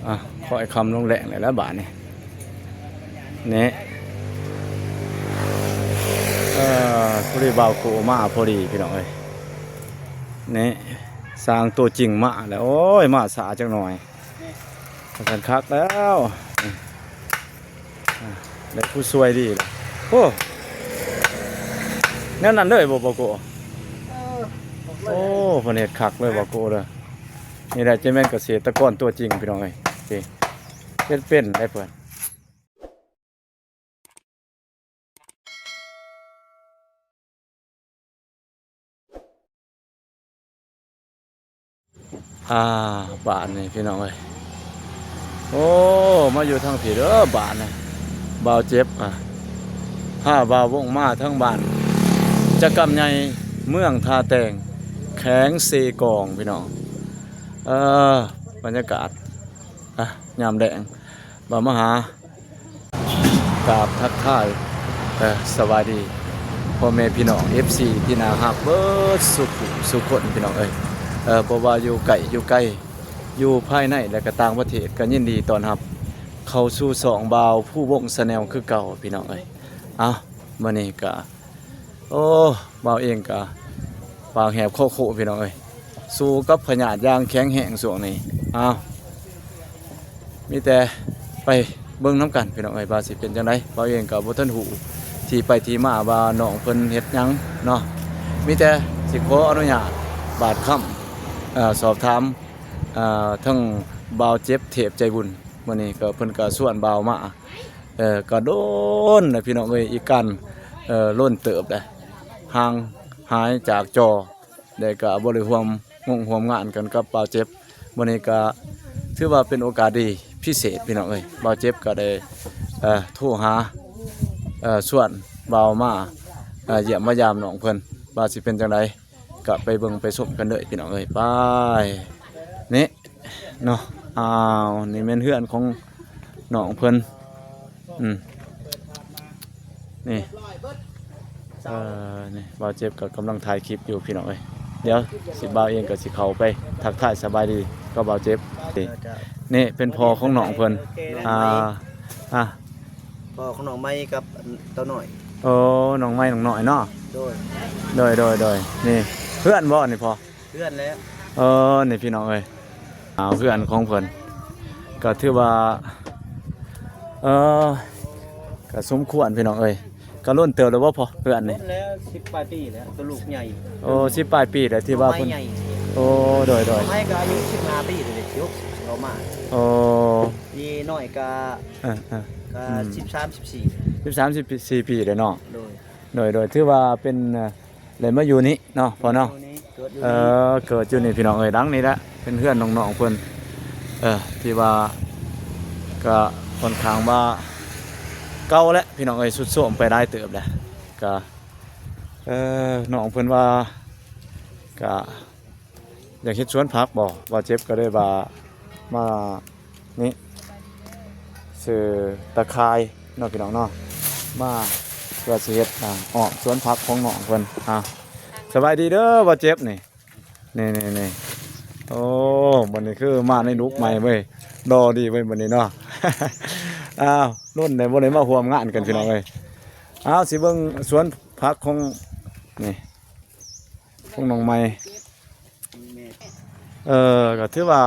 ອ່ະ ຄ່ອຍຄ່ຳລົງແລງແລ້ວລະບາດນີ້ ນີ້ ເອີ ພໍດີບ່າວໂກມາພໍດີພີ່ນ້ອງເອີຍ ນີ້ ຊ່າງຕົວຈິງມາແລ້ວ ໂອ້ຍ ມາຊ້າຈັກໜ່ອຍ ຄັກແລ້ວ ອ່າ ໄດ້ຜູ້ຊ່ວຍດີແລ້ວ ໂອ້ ແນວນັ້ນເລີຍບໍ່ ບ່າວໂກ? ເອີ ໂອ້ ເພິ່ນເຮັດຄັກເລີຍ ບ່າວໂກເດີ ນີ້ແຫຼະ ຈະແມ່ນກະເສດຕະກອນຕົວຈິງພີ່ນ້ອງເອີຍ ເຮັດເປັນໄດ໋ເພິ່ນ. ອ່າ ບາດນີ້ພີ່ນ້ອງເອີຍ ໂອ້ ມາຢູ່ທາງພີ້ເດີບາດນີ້ ບ່າວເຈັບ ອ່າ ພາບ່າວວົງມາທາງບ້ານຈະກຳໃຫຍ່ ເມືອງທ່າແຕງ ແຂວງເຊກອງ ພີ່ນ້ອງ ເອີ ບັນຍາກາດ ອ່າ ຍາມແລງ ບ່າວມາຫາ ກາບທັກທາຍ ເອີ ສະບາຍດີພໍ່ແມ່ພີ່ນ້ອງ ເອັຟຊີ ທີ່ໜ້າຮັກເບິດສຸຜູ້ສຸຄົນພີ່ນ້ອງເອີຍ ເອີ ບໍ່ວ່າຢູ່ໃກ້ຢູ່ໄກ ຢູ່ພາຍໃນ ແລະ ກະຕ່າງປະເທດ ກະຍິນດີຕ້ອນຮັບເຂົ້າສູ່ຊ່ອງບ່າວພູວົງ Channel ຄືເກົ່າພີ່ນ້ອງເອີຍ ເອົ້າ ມື້ນີ້ກະ ໂອ້ ບ່າວເອງກະປາກແຫບຄໍໂຄພີ່ນ້ອງເອີຍ ສູ້ກັບພະຍາດຢ່າງແຂງແຮງຊ່ວງນີ້ ອ້າວ ມີແຕ່ໄປເບິ່ງນຳກັນພີ່ນ້ອງເອີຍ ວ່າຊິເປັນຈັ່ງໃດ ບ່າວເອງກະບໍ່ທັນຮູ້ທີ່ໄປທີ່ມາວ່ານ້ອງເພິ່ນເຮັດຫຍັງເນາະ ມີແຕ່ຊິຂໍອະນຸຍາດບາດຄຳ ເອີ ສອບຖາມ ເອີ ທັງບ່າວເຈັບເທບໃຈບຸນ ມື້ນີ້ກະເພິ່ນກະຊວນບ່າວມາ ເອີ ກະດົນແລ້ວພີ່ນ້ອງເອີຍ ອີກການ ເອີ ດົນເຕີບແລ້ວ ຫ່າງຫາຍຈາກຈໍ ແລະ ກະບໍ່ໄດ້ຮ່ວມງົງຮ່ວມງານກັນກັບບ່າວເຈັບ ມື້ນີ້ກະຖືວ່າເປັນໂອກາດດີພິເສດພີ່ນ້ອງເອີຍ ບ່າວເຈັບກະໄດ້ ເອີ ໂທຫາ ເອີ ຊວນບ່າວມາ ເອີ ຢ້ຽມມາຢາມນ້ອງເພິ່ນ ວ່າຊິເປັນຈັ່ງໃດ ກະໄປເບິ່ງໄປຊົມກັນເດີພີ່ນ້ອງເອີຍ ໄປ ນີ້ເນາະ ອ້າວ ນີ້ແມ່ນເຮືອນຂອງນ້ອງເພິ່ນ ອືມ ນີ້ ເອີ ນີ້ບ່າວເຈັບກໍກຳລັງຖ່າຍຄລິບຢູ່ພີ່ນ້ອງເອີຍ ດຽວຊິ ບ່າວເອງກໍຊິເຂົ້າໄປທັກທາຍສະບາຍດີກັບບ່າວເຈັບ ນີ້ ເອີ ເຈົ້າ ນີ້ເປັນພໍ່ຂອງນ້ອງເພິ່ນ ນ້ອງໃໝ່ ອ່າ ອ່າ ພໍ່ຂອງນ້ອງໃໝ່ກັບເຕົ້ານ້ອຍ ໂອ້ ນ້ອງໃໝ່ນ້ອງນ້ອຍເນາະ ໂດຍ ໂດຍ ໂດຍ ໂດຍ ນີ້ເຮືອນບໍ່ນີ້ພໍ່? ເຮືອນແລ້ວ ເອີ ນີ້ພີ່ນ້ອງເອີຍ ເຮືອນຂອງເພິ່ນ ກໍຖືວ່າ ເອີ ກໍສົມຄວນພີ່ນ້ອງເອີຍ ກໍດົນເຕີບແລ້ວບໍ່ພໍ່ ເຮືອນນີ້? ດົນແລ້ວ ສິບປາຍປີແລ້ວ ໂຕລູກໃຫຍ່ ໂອ້ ສິບປາຍປີແລ້ວທີ່ວ່າເພິ່ນ ນ້ອງໃໝ່ໃຫຍ່ ໂອ້ ໂດຍ ໂດຍ ນ້ອງໃໝ່ກໍອາຍຸສິບຫ້າປີເລີຍ ຊິຫົກສິບ ເຂົ້າມາ ໂອ້ ອີນ້ອຍກໍ ເອີ ເອີ ກໍ ອືມ ສິບສາມ ສິບສີ່ ສິບສາມ ສິບສີ່ປີແລ້ວເນາະ ໂດຍ ໂດຍ ໂດຍ ຖືວ່າເປັນ ເອີ ໄດ້ມາຢູ່ນີ້ເນາະ ພໍ່ເນາະ ຢູ່ນີ້ເກີດຢູ່ ເອີ ນີ້ ເກີດຢູ່ນີ້ພີ່ນ້ອງເອີຍ ຫຼັງນີ້ແຫຼະ ເປັນເຮືອນນ້ອງໆເພິ່ນ ເອີ ທີ່ວ່າກະຄ່ອນຂ້າງວ່າເກົ່າແຫຼະພີ່ນ້ອງເອີຍ ຊຸດໂຊມໄປຫຼາຍເຕີບແຫຼະ ກະ ເອີ ນ້ອງເພິ່ນວ່າກະ ຢາກເຮັດສວນຜັກບໍ່ ບ່າວເຈັບກໍເລີຍວ່າມານີ້ ຊື້ຕາຂ່າຍເນາະພີ່ນ້ອງເນາະ ມາເພື່ອຊິເຮັດ ອ່າ ອ້ອມສວນຜັກຂອງນ້ອງເພິ່ນ ອ່າ ສະບາຍດີເດີບ່າວເຈັບ ນີ້ ນີ້ໆໆ ໂອ້ ບັດນີ້ຄືມາໃນລຸກໃໝ່ເວີຍ ຫຼໍ່ດີເວີຍບັດນີ້ເນາະ ອ້າວ ດົນແລ້ວບໍ່ໄດ້ມາຮ່ວມງານກັນພີ່ນ້ອງເອີຍ ອ້າວ ຊິເບິ່ງສວນຜັກຂອງ ນີ້ ຂອງນ້ອງໃໝ່ ເອີ ກໍຖືວ່າ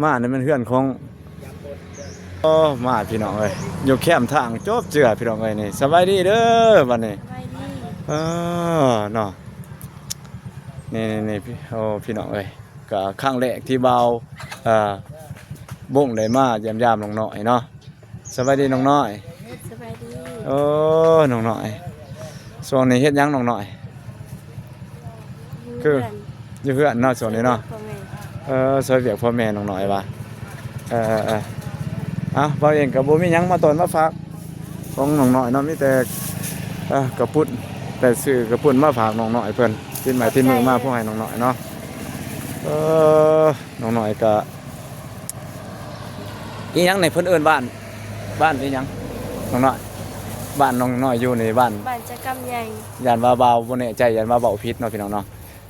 ມານີ້ແມ່ນເຮືອນຂອງ ໂອ້ ມາພີ່ນ້ອງເອີຍ ຢູ່ແຄມທາງຈົບເຈື່ອພີ່ນ້ອງເອີຍ ນີ້ ສະບາຍດີເດີບັດນີ້ ສະບາຍດີ ເອີ ເນາະ ນີ້ໆໆ ໂອ້ ພີ່ນ້ອງເອີຍ ກໍຄັ້ງແລກທີ່ບ່າວ ເອີ ບົ້ງໄດ້ມາຢ້ຽມຢາມນ້ອງນ້ອຍເນາະ ສະບາຍດີນ້ອງນ້ອຍ ສະບາຍດີ ໂອ້ ນ້ອງນ້ອຍ ຊ່ວງນີ້ເຮັດຫຍັງນ້ອງນ້ອຍ? ຢູ່ ຄື ເຮືອນ ຢູ່ເຮືອນເນາະ ຊ່ວງນີ້ເນາະ ຊ່ວຍວຽກພໍ່ແມ່ ເອີ ຊ່ວຍວຽກພໍ່ແມ່ນ້ອງນ້ອຍວ່າ ເອີໆໆ ເອົ້າ ບ່າວເອງກໍບໍ່ມີຫຍັງມາຕ້ອນມາຝາກຂອງນ້ອງນ້ອຍເນາະ ມີແຕ່ ເອີ ກະປຸ້ນ ໄປຊື້ກະປຸ້ນມາຝາກນ້ອງນ້ອຍເພິ່ນ ຕິດໄມ້ຕິດມືມາ ຂອບໃຈ ພວກໃຫ້ນ້ອງນ້ອຍເນາະ ເອີ ນ້ອງນ້ອຍກໍ ອີຫຍັງນີ້ເພິ່ນເອີ້ນບ້ານ ບ້ານອີຫຍັງ ນ້ອງນ້ອຍ? ບ້ານນ້ອງນ້ອຍຢູ່ນີ້ບ້ານ ບ້ານຈະກຳໃຫຍ່ ຢ້ານວ່າບ່າວບໍ່ແນ່ໃຈ ຢ້ານວ່າເວົ້າຜິດເນາະພີ່ນ້ອງເນາະ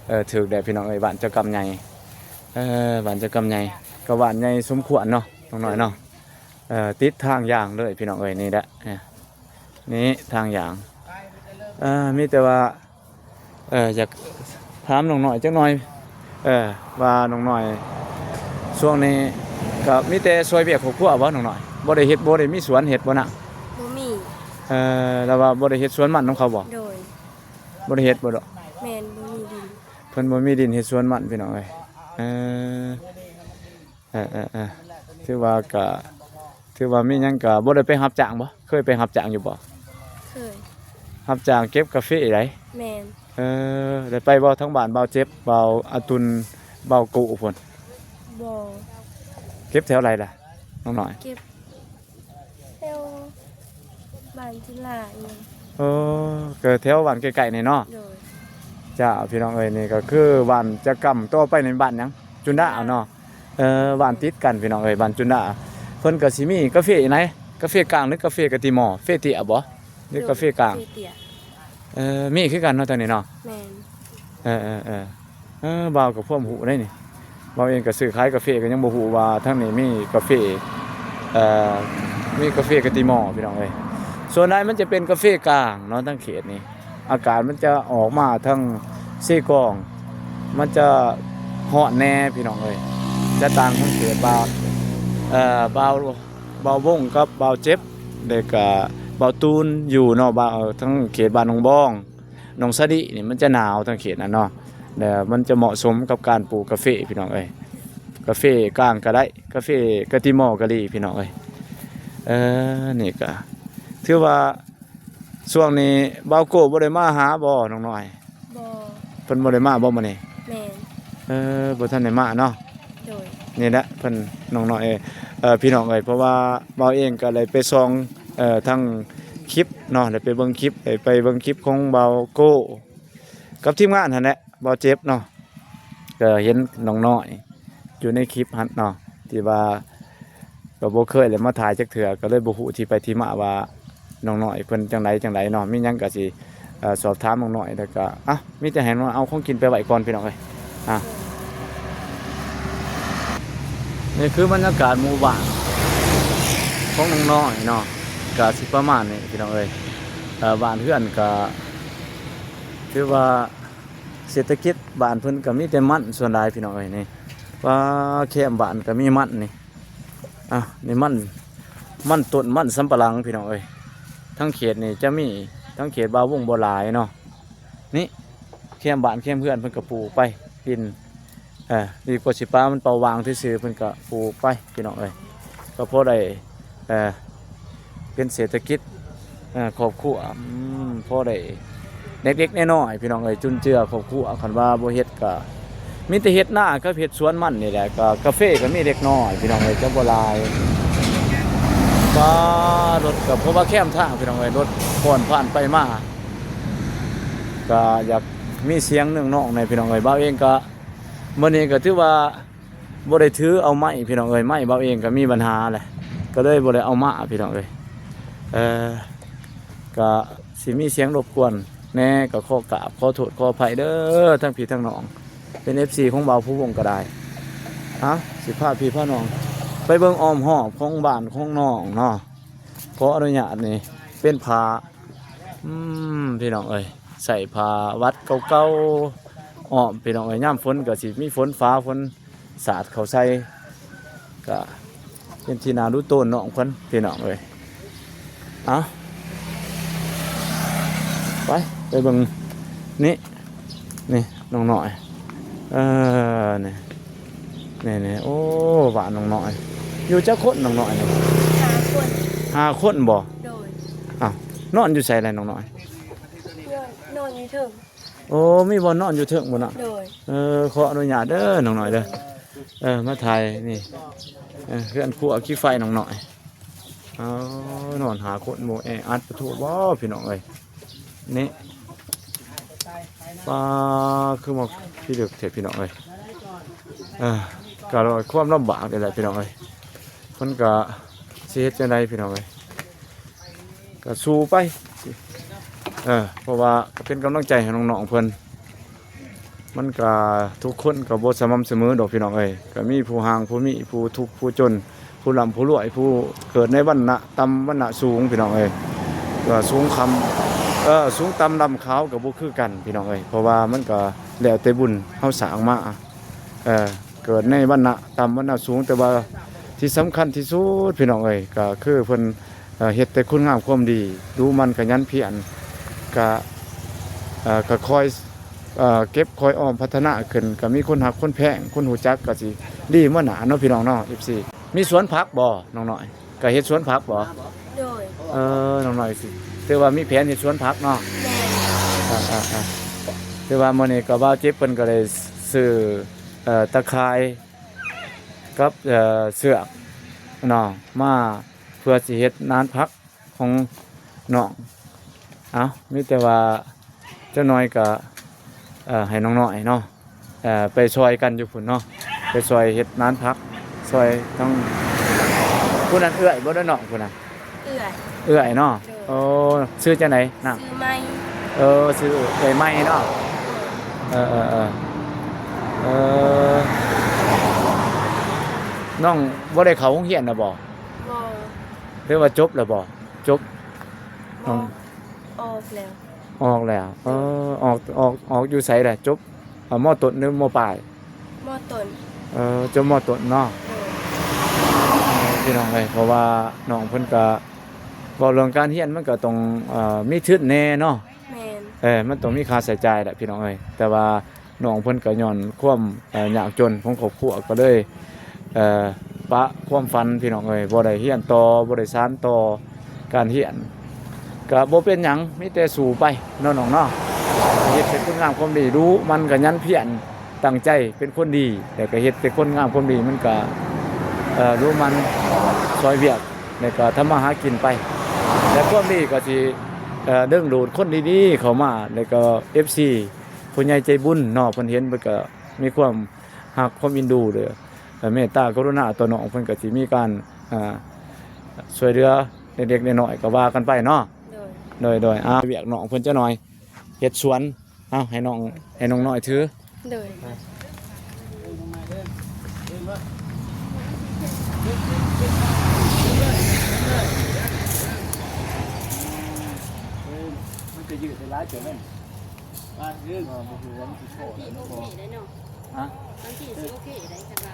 ເອີ ຖືກແລ້ວພີ່ນ້ອງເອີຍ ບ້ານຈະກຳໃຫຍ່ ເອີ ບ້ານຈະກຳໃຫຍ່ ກໍບ້ານໃຫຍ່ສົມຄວນເນາະ ນ້ອງນ້ອຍເນາະ. ເອີ ຕິດທາງຍ່າງເລີຍພີ່ນ້ອງເອີຍ ນີ້ແຫຼະ ເອີ ນີ້ທາງຍ່າງ. ເອີ ມີແຕ່ວ່າ ເອີ ຢາກຖາມນ້ອງນ້ອຍຈັກໜ່ອຍ ເອີ ວ່ານ້ອງນ້ອຍຊ່ວງນີ້ກໍມີແຕ່ຊ່ວຍວຽກຄອບຄົວບໍ່ນ້ອງນ້ອຍ? ບໍ່ໄດ້ເຮັດ ບໍ່ໄດ້ມີສວນເຮັດບໍ່ນະ? ບໍ່ມີ. ເອີ ລາວວ່າບໍ່ໄດ້ເຮັດສວນມັນນຳເຂົາບໍ່? ໂດຍ. ບໍ່ໄດ້ເຮັດບໍ່ດອກ? ແມ່ນ ບໍ່ມີດິນ. ເພິ່ນບໍ່ມີດິນເຮັດສວນມັນພີ່ນ້ອງເອີຍ. ເອີ ເອີໆໆ ຖືວ່າກະ ຖືວ່າມີຫຍັງກະບໍ່ໄດ້ໄປຮັບຈ້າງບໍ່? ເຄີຍໄປຮັບຈ້າງຢູ່ບໍ່? ເຄີຍ. ຮັບຈ້າງເກັບກາເຟໃດ? ແມ່ນ. ເອີ ໄດ້ໄປບໍ່ ທາງບ້ານບ່າວເຈັບ ບ່າວອາຕຸນ ບ່າວໂກພຸ້ນ? ບໍ່. ເກັບແຖວໃດລະນ້ອງນ້ອຍ? ເກັບ ແຖວບ້ານຈຸລາອີ່ຫຍັງ. ເອີ ກໍແຖວບ້ານໃກ້ໆນີ້ເນາະ. ໂດຍ. ຈ້າ ພີ່ນ້ອງເອີຍ ນີ້ກໍຄືບ້ານຈະກຳ ຕໍ່ໄປໃນບ້ານຫຍັງ? ຈຸນດາເນາະ. ເອີ ບ້ານຕິດກັນພີ່ນ້ອງເອີຍ ບ້ານຈຸນດາ. ເພິ່ນກໍຊິມີກາເຟໃນ ກາເຟກາງ ຫຼື ກາເຟກະຕິມໍ? ເຟເຕຍບໍ່ ຫຼື ກາເຟກາງ? ເຟເຕຍ. ເອີ ມີຄືກັນເນາະ ທາງນີ້ເນາະ. ແມ່ນ. ເອີໆໆ ເອີ ບ່າວກໍພວມຮູ້ໄດ໋ນີ້. ບ່າວເອງກໍຊື້ຂາຍກາເຟກໍຍັງບໍ່ຮູ້ວ່າທາງນີ້ມີກາເຟ ເອີ ມີກາເຟກະຕິມໍພີ່ນ້ອງເອີຍ. ສ່ວນຫຼາຍມັນຈະເປັນກາເຟກາງເນາະ ທາງເຂດນີ້. ອາກາດມັນຈະອອກມາທາງເຊກອງ ມັນຈະຮ້ອນແດ່ພີ່ນ້ອງເອີຍ. ຈະຕ່າງທາງເຂດບ່າວ ເອີ ບ່າວ ບ່າວວົງກັບບ່າວເຈັບ ແລ້ວກະບ່າວຕູນຢູ່ເນາະ ບ່າວ ທາງເຂດບ້ານໜອງບອງ ໜອງສະດິນີ້ມັນຈະໜາວທາງເຂດນັ້ນເນາະ ແລ້ວມັນຈະເໝາະສົມກັບການປູກກາເຟພີ່ນ້ອງເອີຍ. ກາເຟກາງກໍໄດ້ ກາເຟກະຕິມໍກໍດີພີ່ນ້ອງເອີຍ. ເອີ ນີ້ກໍຖືວ່າຊ່ວງນີ້ບ່າວໂກບໍ່ໄດ້ມາຫາບໍ່ນ້ອງນ້ອຍ? ບໍ່. ເພິ່ນບໍ່ໄດ້ມາບໍ່ມື້ນີ້? ແມ່ນ. ເອີ ບໍ່ທັນໄດ້ມາເນາະ. ໂດຍ. ນີ້ແຫຼະເພິ່ນ ນ້ອງນ້ອຍ ເອີ ພີ່ນ້ອງເອີຍ ເພາະວ່າບ່າວເອງກໍໄດ້ໄປສ່ອງ ເອີ ທາງຄລິບເນາະ ໄດ້ໄປເບິ່ງຄລິບ ໄດ້ໄປເບິ່ງຄລິບຂອງບ່າວໂກກັບທີມງານຫັ້ນແຫຼະ ບ່າວເຈັບເນາະ. ກໍເຫັນນ້ອງນ້ອຍຢູ່ໃນຄລິບຫັ້ນເນາະ ທີ່ວ່າກໍບໍ່ເຄີຍໄດ້ມາຖ່າຍຈັກເທື່ອ ກໍເລີຍບໍ່ຮູ້ທີ່ໄປທີ່ມາວ່ານ້ອງນ້ອຍເພິ່ນຈັ່ງໃດຈັ່ງໃດເນາະ. ມີຫຍັງກໍຊິ ເອີ ສອບຖາມນ້ອງນ້ອຍ ແລ້ວກໍ ອ່ະ ມີແຕ່ໃຫ້ນ້ອງເອົາຂອງກິນໄປໄວ້ກ່ອນພີ່ນ້ອງເອີຍ. ອ່ະ ນີ້ຄືບັນຍາກາດໝູ່ບ້ານຂອງນ້ອງນ້ອຍເນາະ ກໍຊິປະມານນີ້ພີ່ນ້ອງເອີຍ. ເອີ ບ້ານເຮືອນກໍຖືວ່າ ເສດຖະກິດບ້ານເພິ່ນກໍມີແຕ່ມັນສ່ວນຫຼາຍພີ່ນ້ອງເອີຍ. ນີ້ ວ່າແຄມບ້ານກໍມີມັນນີ້. ອ່ະ ນີ້ມັນ ມັນຕົ້ນ ມັນສຳປະຫຼັງພີ່ນ້ອງເອີຍ. ທາງເຂດນີ້ຈະມີ ທາງເຂດບ່າວວົງບໍ່ຫຼາຍເນາະ. ນີ້ແຄມບ້ານແຄມເຮືອນເພິ່ນກໍປູກໄປ ດິນ ເອີ ດີກວ່າຊິປະມັນເປົ່າຫວ່າງຊື່ໆ ເພິ່ນກໍປູກໄປພີ່ນ້ອງເອີຍ. ກໍພໍໄດ້ ເອີ ເປັນເສດຖະກິດ ເອີ ຄອບຄົວ ອືມ ພໍໄດ້ເລັກໆນ້ອຍໆ ພີ່ນ້ອງເອີຍ ຈຸນເຈືອຄອບຄົວ. ຄັນວ່າບໍ່ເຮັດກໍມີແຕ່ເຮັດນາກັບເຮັດສວນມັນນີ້ແຫຼະ. ກໍກາເຟກໍມີເລັກນ້ອຍພີ່ນ້ອງເອີຍ ຈະບໍ່ຫຼາຍ. ກໍລົດກໍ ເພາະວ່າແຄມທາງພີ່ນ້ອງເອີຍ ລົດຜ່ອນຜ່ານໄປມາ ກໍຢາກມີສຽງເນືອງນອງແດ່ພີ່ນ້ອງເອີຍ. ບ່າວເອງກໍ ມື້ນີ້ກໍຖືວ່າບໍ່ໄດ້ຖືເອົາໄມ້ພີ່ນ້ອງເອີຍ ໄມ້ບ່າວເອງກໍມີບັນຫາແຫຼະ ກໍເລີຍບໍ່ໄດ້ເອົາມາພີ່ນ້ອງເອີຍ. ເອີ ກໍຊິມີສຽງລົບກວນແດ່ ກໍຂໍກາບຂໍໂທດຂໍອະໄພເດີ ທັງພີ່ທັງນ້ອງ ເປັນເອັຟຊີຂອງບ່າວພູວົງກໍໄດ້. ເອົາ ຊິພາພີ່ພານ້ອງໄປເບິ່ງອ້ອມຮອບຂອງບ້ານຂອງນ້ອງເນາະ. ຂໍອະນຸຍາດນີ້ເປັນຜ້າ ອືມ ພີ່ນ້ອງເອີຍ ໃສ່ຜ້າວັດເກົ່າໆ ອ້ອມພີ່ນ້ອງເອີຍ. ຍາມຝົນກໍຊິມີຝົນຟ້າຝົນສາດເຂົ້າໃສ່ ກໍເປັນທີ່ໜ້າດູໂຕນນ້ອງເພິ່ນພີ່ນ້ອງເອີຍ. ເອົາ ໄປ ໄປເບິ່ງນີ້ ນີ້ນ້ອງນ້ອຍ ເອີ ນີ້ ນີ້ໆ ໂອ້ ບ້ານນ້ອງນ້ອຍ ຢູ່ຈັກຄົນນ້ອງນ້ອຍນີ້? ຫ້າຄົນ. ຫ້າຄົນບໍ່? ໂດຍ. ອ້າວ ນອນຢູ່ໃສລະນ້ອງນ້ອຍ? ນອນ ນອນຢູ່ເທິງ. ໂອ້ ມີບ່ອນນອນຢູ່ເທິງພຸ້ນເນາະ? ໂດຍ. ເອີ ຂໍອະນຸຍາດເດີນ້ອງນ້ອຍເດີ ເອີ ມາຖ່າຍນີ້ ເອີ ເຮືອນຄົວຂີ້ໄຟນ້ອງນ້ອຍ. ເອົາ ນອນຫ້າຄົນບໍ່ແອອັດປະໂທບໍ່ພີ່ນ້ອງເອີຍ. ນີ້ ປ້າ ຄືວ່າພິລຶກແທ້ພີ່ນ້ອງເອີຍ. ເອີ ກໍຄວາມລຳບາກນີ້ແຫຼະພີ່ນ້ອງເອີຍ ມັນກໍຊິເຮັດຈັ່ງໃດພີ່ນ້ອງເອີຍ ກໍສູ້ໄປ. ເອີ ເພາະວ່າກໍເປັນກຳລັງໃຈໃຫ້ນ້ອງໆເພິ່ນ ມັນກະທຸກຄົນກະບໍ່ສະໝ່ຳສະເໝີດອກພີ່ນ້ອງເອີຍ. ກະມີຜູ້ຮ່າງຜູ້ມີ ຜູ້ທຸກຜູ້ຈົນ ຜູ້ລ່ຳຜູ້ລວຍ ຜູ້ເກີດໃນວັນນະຕ່ຳວັນນະສູງພີ່ນ້ອງເອີຍ. ກະສູງຄຳ ເອີ ສູງຕ່ຳດຳຂາວກະບໍ່ຄືກັນພີ່ນ້ອງເອີຍ. ເພາະວ່າມັນກະແລ້ວແຕ່ບຸນເຮົາສ້າງມາ ເອີ ເກີດໃນວັນນະຕ່ຳວັນນະສູງ ແຕ່ວ່າທີ່ສຳຄັນທີ່ສຸດພີ່ນ້ອງເອີຍ ກະຄືເພິ່ນ ເອີ ເຮັດແຕ່ຄຸນງາມຄວາມດີ ດຸໝັ່ນຂະຫຍັນພຽນ ກະ ເອີ ກະຄອຍ ເອີ ເກັບຄອຍອອມພັດທະນາຂຶ້ນ ກະມີຄົນຮັກຄົນແພງ ຄົນຮູ້ຈັກກະຊິດີເມືອໜ້າເນາະພີ່ນ້ອງເນາະ ເອັຟຊີ. ມີສວນຜັກບໍ່ນ້ອງນ້ອຍ? ກະເຮັດສວນຜັກບໍ່? ໂດຍ. ເອີ ນ້ອງນ້ອຍຊິຖືວ່າມີແຜນເຮັດສວນຜັກເນາະ? ແມ່ນ. ເອີໆໆ ຖືວ່າມື້ນີ້ກະບ່າວເຈັບເພິ່ນກະໄດ້ຊື້ ເອີ ຕະຂ່າຍ ກັບ ເອີ ເຊືອກເນາະ ມາເພື່ອຊິເຮັດນານຜັກຂອງນ້ອງ. ເອົ້າ ມີແຕ່ວ່າຈັກໜ່ອຍກະ ເອີ ໃຫ້ນ້ອງນ້ອຍເນາະ ເອີ ໄປຊ່ອຍກັນຢູ່ພຸ້ນເນາະ ໄປຊ່ອຍເຮັດນານຜັກ ຊ່ອຍທັງ ຜູ້ນັ້ນເອື້ອຍບໍ່ ຫຼືນ້ອງຜູ້ນັ້ນ? ເອື້ອຍ. ເອື້ອຍເນາະ. ໂດຍ. ໂອ້ ຊື່ຈັ່ງໃດນະ? ຊື່ໄມ. ເອີ ຊື່ເອື້ອຍໄມເນາະ. ໂດຍ. ເອີໆໆ ເອີ ນ້ອງບໍ່ໄດ້ເຂົ້າໂຮງຮຽນນະບໍ່? ບໍ່. ຫຼືວ່າຈົບແລ້ວບໍ່? ຈົບ. ບໍ່. ນ້ອງ ອອກແລ້ວ. ອອກແລ້ວ. ເອີ ອອກ ອອກ ອອກຢູ່ໃສລະ? ຈົບ ເອີ ມໍຕົ້ນ ຫຼືມໍປາຍ? ມໍຕົ້ນ. ເອີ ຈົບມໍຕົ້ນເນາະ. ໂດຍ. ເອີ ພີ່ນ້ອງເອີຍ ເພາະວ່ານ້ອງເພິ່ນກະ ເວົ້າເລື່ອງການຮຽນມັນກະຕ້ອງ ເອີ ມີທຶນແດ່ເນາະ. ແມ່ນ. ເອີ ມັນຕ້ອງມີຄ່າໃຊ້ຈ່າຍແຫຼະພີ່ນ້ອງເອີຍ ແຕ່ວ່ານ້ອງເພິ່ນກະຍ້ອນຄວາມ ເອີ ຍາກຈົນຂອງຄອບຄົວ ກະເລີຍ ເອີ ປະຄວາມຝັນພີ່ນ້ອງເອີຍ ບໍ່ໄດ້ຮຽນຕໍ່ ບໍ່ໄດ້ສານຕໍ່ການຮຽນ. ກະບໍ່ເປັນຫຍັງ ມີແຕ່ສູ້ໄປເນາະນ້ອງເນາະ ເຮັດແຕ່ຄຸນງາມຄວາມດີ ດຸໝັ່ນຂະຫຍັນພຽນ ຕັ້ງໃຈເປັນຄົນດີ ແລ້ວກະເຮັດແຕ່ຄຸນງາມຄວາມດີ ມັນກະ ເອີ ດຸໝັ່ນຊ່ອຍວຽກ ແລ້ວກະທຳມາຫາກິນໄປ ແລະຄວາມດີກະຊິ ເອີ ດຶງດູດຄົນດີໆເຂົ້າມາ ແລ້ວກະເອັຟຊີ ຜູ້ໃຫຍ່ໃຈບຸນເນາະ ເພິ່ນເຫັນເພິ່ນກະມີຄວາມຮັກຄວາມເອັນດູ ຫຼືເມດຕາກະລຸນາຕໍ່ນ້ອງ ເພິ່ນກະຊິມີການ ເອີ ຊ່ວຍເຫຼືອເລັກໆນ້ອຍໆ ກະວ່າກັນໄປເນາະ. ໂດຍ. ໂດຍໆ ອ່າ ວຽກນ້ອງເພິ່ນຈັກໜ່ອຍ ເຮັດສວນ. ເອົາ ໃຫ້ນ້ອງ ໃຫ້ນ້ອງນ້ອຍຖື. ໂດຍ. ມັນຈະຍືດໄດ້ຫຼາຍເຕີບແມ່ນ. ວ່າເລື່ອງ ບໍ່ຮູ້ວ່າມັນຊິພໍ ບາງທີໂອເຄໄດ້ເນາະ. ຮະ? ບາງທີຊິໂອເຄໄດ້ ຄັນວ່າ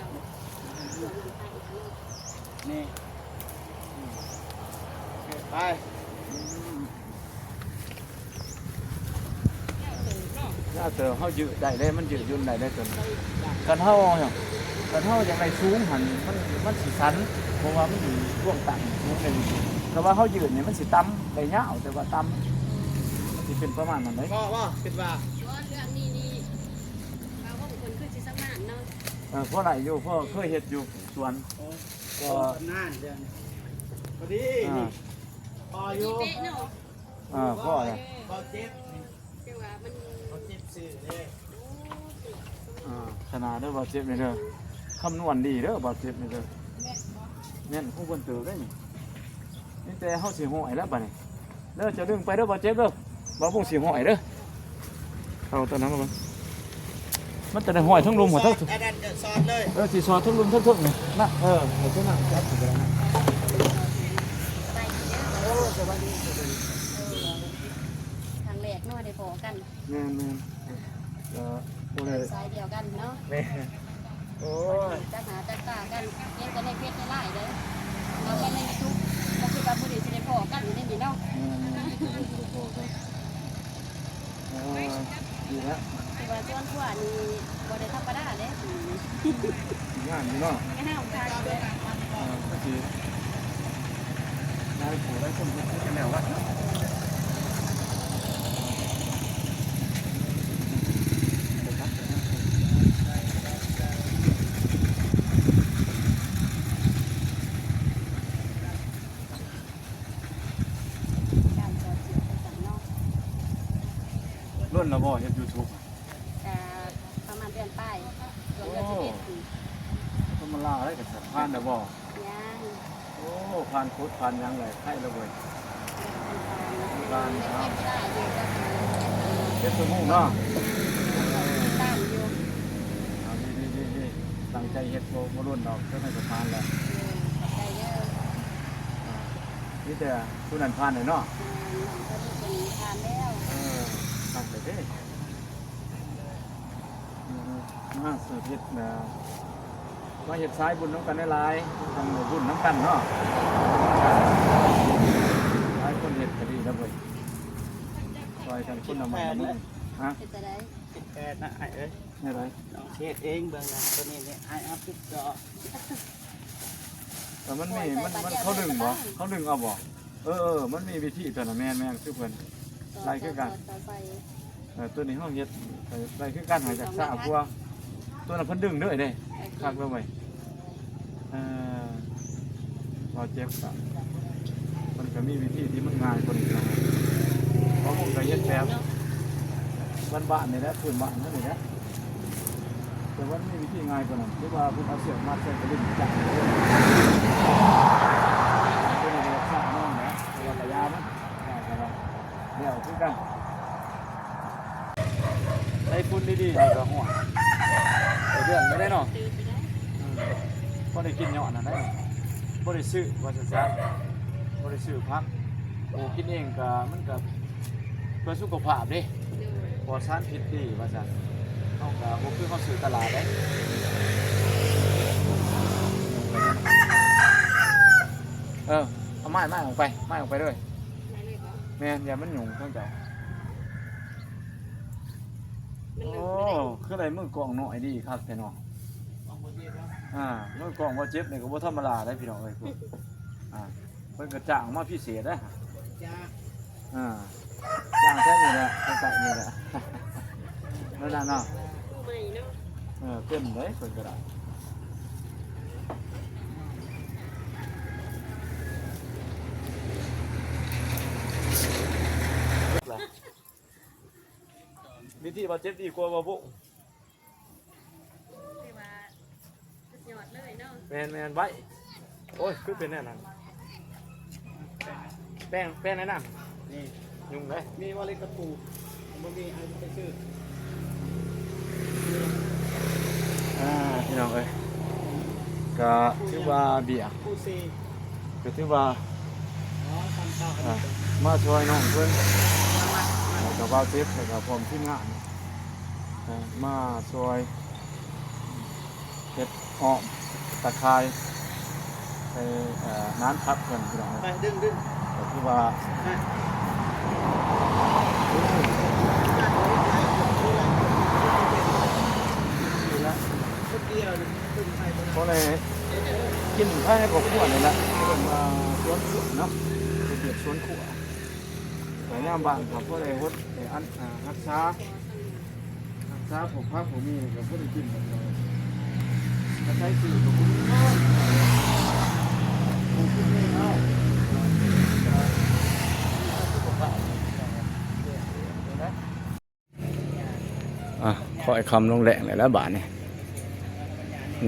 ນີ້ ໄປ. ຍາວເຕີບ ເຮົາຢືດໄດ້ເດ້ ມັນຢືດຫຍຸ້ນໄດ້ເດ້ຕົວນີ້. ຄັນເຮົາ ຄັນເຮົາຢາກໄດ້ສູງຫັ້ນ ມັນ ມັນຊິສັ້ນ ເພາະວ່າມັນຢູ່ຊ່ວງຕັ້ງສູງເດ້. ຖ້າວ່າເຮົາຢືດນີ້ ມັນຊິຕ່ຳ ໄດ້ຍາວ ແຕ່ວ່າຕ່ຳ ມັນຊິເປັນປະມານນັ້ນເດ້. ພໍບໍ່ ຄິດວ່າ ບໍ່ ເລື່ອງນີ້ນີ້ ບ່າວຫົງເພິ່ນຄືຊິຊຳນານເນາະ. ເອີ ພໍໄດ້ຢູ່ ພໍເຄີຍເຮັດຢູ່ສວນ. ເອີ ກໍຊຳນານເລື່ອງນີ້ ພໍດີ ອ່າ ນີ້ ພໍຢູ່ ເປັະເນາະ. ອ່າ ພໍແລ້ວ ບໍ່ເຈັບນີ້ ແຕ່ວ່າມັນ ບໍ່ເຈັບຊື່ເດ້. ອ່າ ຂະໜາດເດີ ບໍ່ເຈັບນີ້ເດີ ຄຳນວນດີເດີ ບໍ່ເຈັບນີ້ເດີ. ແມ່ນຂອງເພິ່ນເຕີບເດ້ນີ້ ມີແຕ່ເຮົາຊິຫ້ອຍແລ້ວບາດນີ້. ເດີ ເຈົ້າດຶງໄປເດີ ບໍ່ເຈັບເດີ ບໍ່ບຸ້ງຊິຫ້ອຍເດີ. ເອົາຕົວນັ້ນມາເບິ່ງ ມັນຈະໄດ້ຫ້ອຍທັງລຸ່ມ ທັງ ອັນນັ້ນຈະສອດເລີຍ. ເອີ ຊິສອດທັງລຸ່ມທັງເທິງນີ້ນະ. ເອີ ເອົາຕົວນັ້ນຈັບໄປກໍໄດ້ນະ. ໂອ້ ສະບາຍດີ ສະບາຍດີ. ເອີ ຄັ້ງແລກເນາະ ໄດ້ພໍ້ກັນ. ແມ່ນໆ ກໍບໍ່ໄດ້ ສາຍດຽວກັນເນາະ. ແມ່ນ. ໂອ້ຍ ຈັກໜ້າຈັກຕາກັນ ເຫັນແຕ່ໃນເຟສໃນໄລນ໌ເດ້ ເຮົາໄປໃນຢູທູບ ບໍ່ຄິດວ່າມື້ນີ້ຊິໄດ້ພໍ້ກັນຢູ່ໃນນີ້ເນາະ. ແມ່ນໆ ຊິໄດ້ພໍ້ກັນ. ເອີ ດີແລ້ວ ຖືວ່າສວນຄົວນີ້ບໍ່ໄດ້ທຳມະດາເດ້ປີນີ້. ງາມຢູ່ເນາະ ງາມຄັກເດ້. ເອີ ກໍຊິ ຫຼາຍຜູ້ຫຼາຍຄົນເຮັດຄືກັນແລ້ວວະ. ດົນແລ້ວບໍ່ເຮັດຢູທູບ? ກະປະມານເດືອນປາຍ ຊ່ວງເດືອນສິບເອັດ. ໂອ້ ຄົນມາລາວໄດ້ກະສະພານແລ້ວບໍ່? ຍັງ. ໂອ້ ຜ່ານກົດຜ່ານຫຍັງແລ້ວ ໄຄແລ້ວເວີຍ. ຜ່ານແລ້ວ ເກັບສະມຸງເນາະ. ຕາມຢູ່ ໃຈເຮັດບໍ່ ບໍ່ດົນດອກ ເຈົ້ານາຍກໍຜ່ານແລ້ວ. ໂດຍ ຂອບໃຈເດີ. ອ່າ ມີແຕ່ຜູ້ນັ້ນຜ່ານແລ້ວເນາະ. ແມ່ນ ນ້ອງຕົວນີ້ເພິ່ນຜ່ານແລ້ວ. ເອີ ພັກແລ້ວເດ້. ອືມ ມາສາທິດນະ ມາເຮັດສາຍບຸນນຳກັນຫຼາຍໆ ຈັ່ງໄດ້ບຸນນຳກັນເນາະ. ຫຼາຍຄົນເຮັດກໍດີແລ້ວເວີຍ ຊ່ອຍກັນຄົນລະໄມ້ລະມື. ຮະ? ເຮັດຈັ່ງໃດ? ເຮັດແປດນະອ້າຍເອີຍ. ແນວໃດ? ນ້ອງເຮັດເອງເບິ່ງນະ ຕົວນີ້ນີ້ ອ້າຍເອົາປິດຈອກ. ເອີ ມັນມີ ມັນ ມັນ ເຂົາດຶງບໍ່? ເຂົາດຶງເອົາບໍ່? ເອີ ເອີ ມັນມີວິທີຕົວນັ້ນ. ແມ່ນໆ ຄືເພິ່ນ ໄລ່ຄືກັນ. ເອີ ຕົວນີ້ເຮົາເຮັດໄດ້ຄືກັນ ຫາກຈາກຊ້າກວ່າ ຕົວນັ້ນເພິ່ນດຶງເລີຍເດ້. ຄັກເລີຍເວີຍ. ເອີ ບໍ່ເຈັບກໍ ມັນກໍມີວິທີທີ່ມັນງ່າຍກວ່ານີ້ນະ. ເພາະມັນກໍເຮັດແບບບ້ານໆ ນີ້ແຫຼະ ພື້ນບ້ານເຮົານີ້ແຫຼະ. ແຕ່ວ່າມັນມີວິທີງ່າຍກວ່ານັ້ນ ຄືວ່າເພິ່ນເອົາເຊືອກມັດໃສ່ກະດິ້ງຈັບ. ຕົວນີ້ກໍສາກນ້ອງແຫຼະ ແຕ່ວ່າກະຢາມັນ ແລ້ວຄືກັນ. ໃສ່ຝຸ່ນດີໆ ນີ້ກໍ ໂອ້ຍ ໄດ້ເລື່ອງຢູ່ເດ້ເນາະ. ອືມ ພໍໄດ້ກິນຍ້ອນນັ້ນໄດ໋ ບໍ່ໄດ້ຊື້ວ່າຊັ້ນຊະ ບໍ່ໄດ້ຊື້ຜັກ ປູກກິນເອງກໍ ມັນກໍເພື່ອສຸຂະພາບເດ້. ໂດຍ ປອດສານພິດດີວ່າຊັ້ນ. ເຮົາກໍບໍ່ຄືເຮົາຊື້ຕະຫຼາດເດ້. ເອີ ເອົາໄມ້ ໄມ້ອອກໄປ ໄມ້ອອກໄປເລີຍ. ໄມ້ເລີຍບໍ? ແມ່ນ ຢ້ານມັນຫຍຸ້ງຂອງເຈົ້າ. ໂອ້ ຄືໄດ້ມືກ້ອງນ້ອຍດີຄັກແທ້ເນາະ. ອ່າ ມືກ້ອງບໍ່ເຈັບນີ້ກໍບໍ່ທຳມະດາເດ້ພີ່ນ້ອງເອີຍ. ອ່າ ເພິ່ນກໍຈ້າງມາພິເສດເດ້. ຈ້າງ ອ່າ ຈ້າງແທ້ນີ້ແຫຼະ ໃກ້ໆ ນີ້ແຫຼະ ນັ້ນນະເນາະ. ເອີ ເປັນເດ້ເພິ່ນກໍໄດ້. ວິທີບາດເຈັບດີກວ່າບໍ່ບຸ? ຖືວ່າສຸດຍອດເລີຍເນາະ. ແມ່ນໆ ໄວ. ໂອ້ຍ ຄືເປັນແນວນັ້ນ. ແປ້ງ ແປ້ງແນະນຳ. ນີ້ ຍຸງເດ້. ມີບໍ່ເຫຼັກຕະປູ? ບໍ່ມີ ໃຫ້ໄປຊື້. ອ່າ ພີ່ນ້ອງເອີຍ ກະຖືວ່າເບຍ ຄູ່ສີ່ ກໍຖືວ່າ ອໍ ຕຳເຂົ້າ ອ່າ ມາຊ່ວຍນ້ອງເພິ່ນ ແລ້ວກໍບ່າວເຈັບ ແລ້ວກໍພ້ອມທີມງານ ອ່າ ມາຊ່ວຍເຮັດອ້ອມຕາຂ່າຍໃສ່ ເອີ ນານຜັກເພິ່ນ ພີ່ນ້ອງເອີຍ. ໄປ ດຶງໆ ກໍຄືວ່າ ໄປ ພໍໄດ້ກິນພາຍໃນຄອບຄົວນີ້ແຫຼະ ເອີ້ນວ່າສວນຄົວເນາະ ເຮັດວຽກສວນຄົວ ແຕ່ຍາມວ່າງກໍພໍໄດ້ຫົດ ໄດ້ອັນ ອ່າ ຮັກສາ ຮັກສາພວກຜັກພວກມີກໍບໍ່ໄດ້ກິນແລ້ວ ອາໄສຊື້ກໍບໍ່ມີເນາະ ປູກກິນເອງເອົາ ສຸຂະພາບ. ອ່ະ ຄ່ອຍຄ່ຳລົງແລງແລ້ວລະບາດນີ້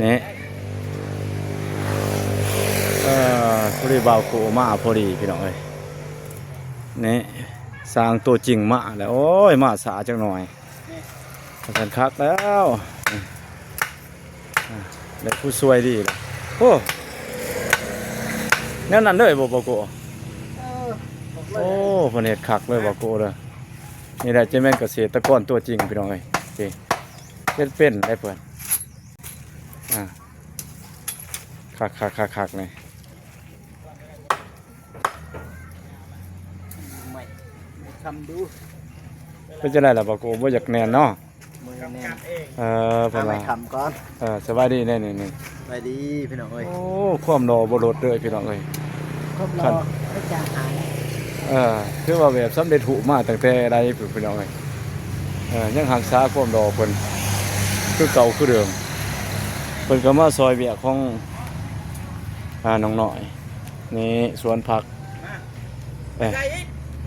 ນີ້ ເອີ ພໍດີບ່າວໂກມາພໍດີພີ່ນ້ອງເອີຍ ນີ້ ຊ່າງຕົວຈິງມາແລ້ວ. ໂອ້ຍ ມາຊ້າຈັກໜ່ອຍ ວ່າຊັ້ນ. ຄັກແລ້ວ ອ່າ ໄດ້ຜູ້ຊ່ວຍດີແລ້ວ. ໂອ້ ແນວນັ້ນເລີຍບໍ່ ບ່າວໂກ? ເອີ ໂອ້ ເພິ່ນເຮັດຄັກເລີຍ ບ່າວໂກເດີ. ນີ້ແຫຼະ ຈະແມ່ນກະເສດຕະກອນຕົວຈິງ ພີ່ນ້ອງເອີຍ ເຮັດເປັນໄດ໋ເພິ່ນ. ອ່າ ຄັກໆໆໆ ນີ້ ໄມ້ ໄມ້ຄຳດູ. ເປັນຈັ່ງໃດລະ ບ່າວໂກ? ບໍ່ຢາກແໜ້ນເນາະ. ມືແໜ້ນ ເອີ ເພິ່ນວ່າ ເອົາໄມ້ຄຳກ່ອນ. ເອີ ສະບາຍດີແດ່ນີ້ ນີ້ ສະບາຍດີພີ່ນ້ອງເອີຍ. ໂອ້ ຄວາມຫຼໍ່ບໍ່ລົດເດີພີ່ນ້ອງເອີຍ. ຄວາມຫຼໍ່ ຄັນ ຈາງຫາຍ ເອີ ຖືວ່າແບບສຳເລັດຮູບມາຕັ້ງແຕ່ໃດພຸ້ນ ພີ່ນ້ອງເອີຍ. ເອີ ຍັງຮັກສາຄວາມຫຼໍ່ເພິ່ນຄືເກົ່າຄືເດີມ. ເພິ່ນກໍມາຊ່ອຍວຽກຂອງ ອ່າ ນ້ອງນ້ອຍ. ນີ້ສວນຜັກ ເອີ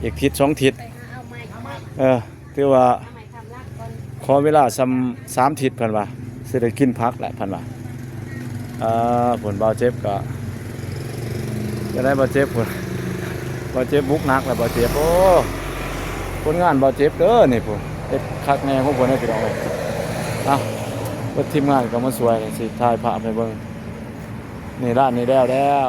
ອີກທິດສອງທິດ ໄປຫາເອົາໄມ້ ເອີ ຖືວ່າ ເອົາໄມ້ຄຳລັກກ່ອນ ຂໍເວລາສ່ຳສາມທິດເພິ່ນວ່າ ຊິໄດ້ກິນຜັກແຫຼະເພິ່ນວ່າ. ອ່າ ເພິ່ນ ບ່າວເຈັບກໍ ຈະໄດ້ ບ່າວເຈັບພຸ້ນ ບ່າວເຈັບບຸກໜັກແລ້ວ ບ່າວເຈັບ. ໂອ້ ຜົນງານບ່າວເຈັບເດີນີ້ພຸ້ນ ເຮັດຄັກແນ່ຂອງເພິ່ນເດີ ພີ່ນ້ອງເອີຍ. ເອົາ ເບິດທີມງານກໍມາຊ່ວຍ ຊິຖ່າຍພາບໃຫ້ເບິ່ງ. ນີ້ ຮ້ານນີ້ແລ້ວແລ້ວ.